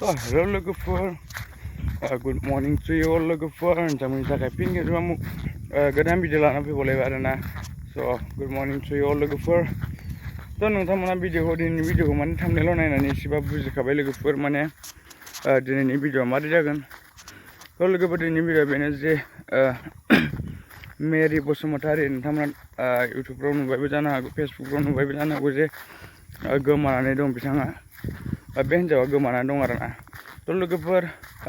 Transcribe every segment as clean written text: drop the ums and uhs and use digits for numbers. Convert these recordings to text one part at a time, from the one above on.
Hello logofer, good morning to you all logofer. Nोंथांमोननि थाखाय फिन खेबसेबाव गोदान भिडिअ लाना फैबावलायबाय आरोना. So good morning to you all logofer. तो नोंथांमोना भिडिअखौ दिनैनि भिडिअखौ माने थांनायल' नायनानै एसेबाबो बुजिखाबाय लोगोफोर माने दिनैनि भिडिअआ मारै जागोन. तो लोगोफोर दिनैनि भिडिअआ बेनो जे मेरि बसुमतारी नोंथांमोना इउटुबफ्राव नुबायबो जानो हागौ, फेसबुकफ्राव नुबायबो जानो हागौ जे गोमानानै दं बिथाङा. बे हिन्जावा गोमानानै दं आरोना. थ' लोगोफोर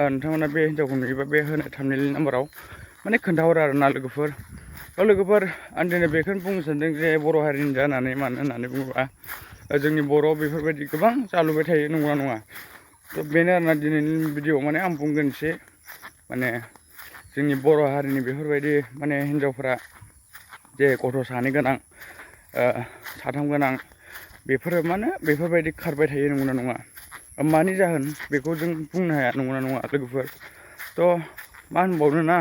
नोंथांमोना बे हिन्जावखौ नुयोबा बे होनाय थाम्बनेइलनि नाम्बाराव माने खोन्थाहरो आरोना लोगोफोर. थ' लोगोफोर आं दिनै बेखौनो बुंनो सानदों जे बर' हारिनि जानानै मानो होननानै बुङोबा जोंनि बर'आव बेफोरबायदि गोबां जालुबाय थायो, नंगौना नङा? थ' बेनो आरोना दिनैनि भिडिअआव माने आं बुंगोन एसे माने जोंनि बर' हारिनि बेफोरबायदि माने हिन्जावफोरा जे गथ' सानै गोनां साथाम गोनां बेफोरो मानो बेफोरबायदि खारबाय थायो, नंगौना नङा? मानि जाहोन बेखौ जों बुंनो हाया, नंगौना नङा लोगोफोर? थ' मा होनबावनो ना,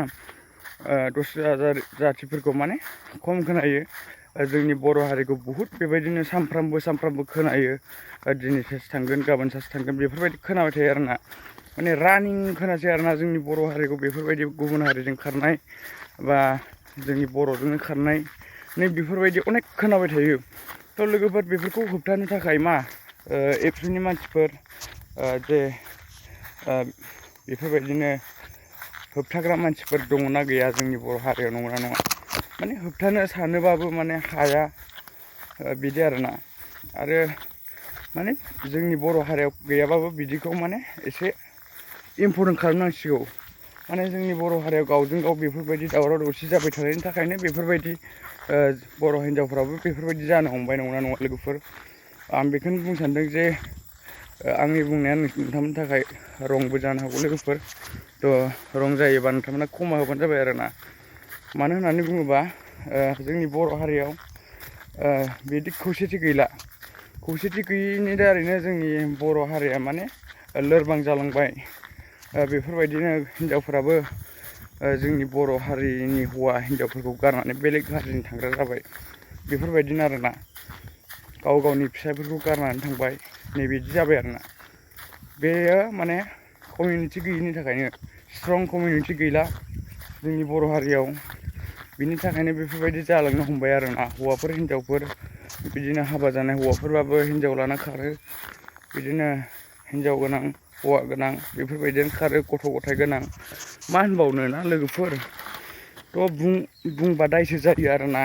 दस्रा जाथिफोरखौ माने खम खोनायो, जोंनि बर' हारिखौ बुहुद बेबायदिनो सानफ्रामबो खोनायो. दिनै सासे थांगोन गाबोन सासे थांगोन बेफोरबायदि खोनाबाय थायो आरोना. माने रानिं खोनासै आरोना जोंनि बर' हारिखौ बेफोरबायदि गुबुन हारिजों खारनाय बा जोंनि बर'जोंनो खारनाय नै बेफोरबायदि अनेक खोनाबाय थायो. थ' लोगोफोर बेफोरखौ होबथानो थाखाय मा एबसुनि मानसिफोर जे बेफोरबायदिनो होबथाग्रा मानसिफोर दङना गैया जोंनि बर' हारियाव, नंगौना नङा? माने होबथानो सानोबाबो माने हाया बिदि आरोना. आरो माने जोंनि बर' हारियाव गैयाबाबो बिदिखौ माने एसे इम्परटेन्ट खालामनांसिगौ. माने जोंनि बर' हारियाव गावजों गाव बेफोरबायदि दावराव दावसि जाबाय थानायनि थाखायनो बेफोरबायदि बर' हिन्जावफ्राबो बेफोरबायदि जानो हमबाय, नंगौना नङा लोगोफोर? आं बेखौनो बुंनो सानदों जे आंनि बुंनाया नोंथांमोननि थाखाय रंबो जानो हागौ लोगोफोर. थ' रं जायोबा नोंथांमोना खमा होबानो जाबाय आरोना. मानो होननानै बुङोबा जोंनि बर' हारियाव बिदि खौसेथि गैला. खौसेथि गैयैनि दारैनो जोंनि बर' हारिया माने लोरबां जालांबाय. बेफोरबायदिनो हिन्जावफोराबो जोंनि बर' हारिनि हौवा हिन्जावफोरखौ गारनानै बेलेग हारिनि थांग्रा जाबाय. बेफोरबायदिनो आरोना, गाव गावनि फिसायफोरखौ गारनानै थांबाय, नैबिदि जाबाय आरोना. बेयो माने कमिउनिटि गैयिनि थाखायनो, स्ट्रं कमिउनिटि गैला जोंनि बर' हारियाव. बिनि थाखायनो बेफोरबायदि जालांनो हमबाय आरोना. हौवाफोर हिन्जावफोर बिदिनो हाबा जानाय हौवाफोरबाबो हिन्जाव लाना खारो, बिदिनो हिन्जाव गोनां हौवा गोनां बेफोरबायदिनो खारो, गथ' गथाय गोनां. मा होनबावनो ना लोगोफोर? थ' बुंबा दायसो जायो आरोना.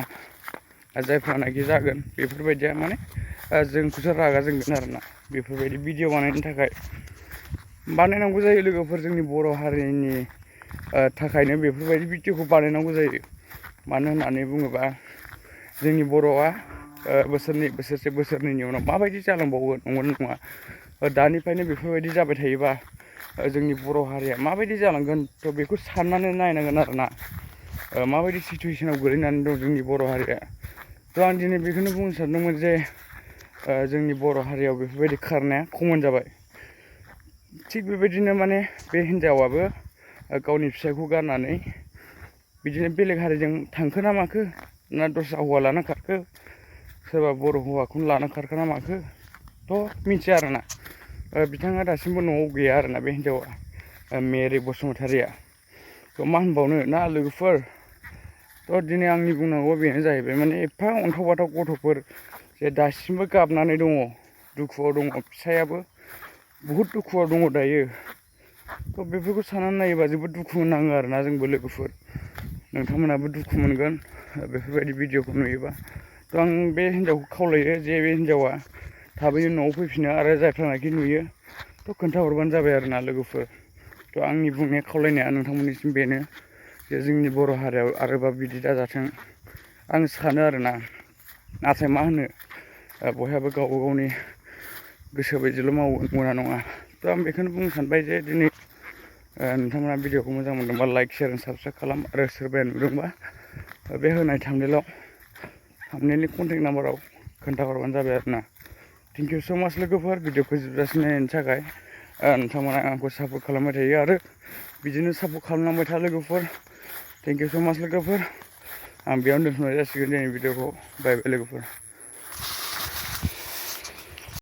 जायफ्रानाखि जागोन बेफोरबायदिया माने जोंखौसो रागा जोंगोन आरोना. बेफोरबायदि भिडिअ बानायनो थाखाय बानायनांगौ जायो लोगोफोर. जोंनि बर' हारिनि थाखायनो बेफोरबायदि भिडिअखौ बानायनांगौ जायो. मानो होननानै बुङोबा जोंनि बर'आ बोसोरनैनि उनाव माबायदि जालांबावगोन, नंगौना नङा? दानिफ्रायनो बेफोरबायदि जाबाय थायोबा जोंनि बर' हारिया माबायदि जालांगोन? थ' बेखौ साननानै नायनांगोन आरोना. माबायदि सिटुवेसनाव गोलैनानै दं जोंनि बर' हारिया. थ' आं दिनै बेखौनो बुंनो सानदोंमोन जे जोंनि बर' हारियाव बेफोरबायदि खारनाया कमन जाबाय. थिग बेबायदिनो माने बे हिन्जावाबो गावनि फिसायखौ गारनानै बिदिनो बेलेग हारिजों थांखो ना माखो, ना दस्रा हौवा लाना खारखो, सोरबा बर' हौवाखौनो लाना खारखो ना माखो थ' मिथिया आरोना. बिथाङा दासिमबो न'आव गैया आरोना, बे हिन्जावा मेरि बसुमतारीया. थ' मा होनबावनो ना लोगोफोर? थ' दिनै आंनि बुंनांगौआ बेनो जाहैबाय माने एफा अन्थाव बाथाव गथ'फोर जे दासिमबो गाबनानै दङ, दुखुआव दङ, फिसायाबो बुहुद दुखुआव दङ दायो. थ' बेफोरखौ साननानै नायोबा जोबोद दुखु नाङो आरोना जोंबो लोगोफोर. नोंथांमोनाबो दुखु मोनगोन बेफोरबायदि भिडिअखौ नुयोबा. थ' आं बे हिन्जावखौ खावलायो जे बे हिन्जावा थाबैनो न'आव फैफिनो, आरो जायफ्रानाखि नुयो थ' खोन्थाहरबानो जाबाय आरोना लोगोफोर. थ' आंनि बुंनाय खावलायनाया नोंथांमोननिसिम बेनो जे जोंनि बर' हारियाव आरोबा बिदि दाजाथों आं सानो आरोना. नाथाय मा होनो, बयहाबो गावबा गावनि गोसो बायदिल' मावो, नंगौना नङा? थ' आं बेखौनो बुंनो सानबाय जे दिनै नोंथांमोना भिडिअखौ मोजां मोनदोंबा लाइक, शेयार, साबसक्राइब खालाम. आरो सोरबाया नुदोंबा बे होनाय थाम्बनेइलनि कन्टेक्ट नाम्बाराव खोन्थाहरबानो जाबाय आरोना. थेंक इउ स' माच लोगोफोर, भिडिअखौ जोबजासिम नायनायनि थाखाय. नोंथांमोना आंखौ सापर्ट खालामबाय थायो आरो बिदिनो सापर्ट खालामलांबाय था लोगोफोर. थेंक इउ स' माच लोगोफोर. आं बेयावनो दोनथ'नाय जासिगोन दिनै भिडिअखौ. बाय बाय लोगोफोर.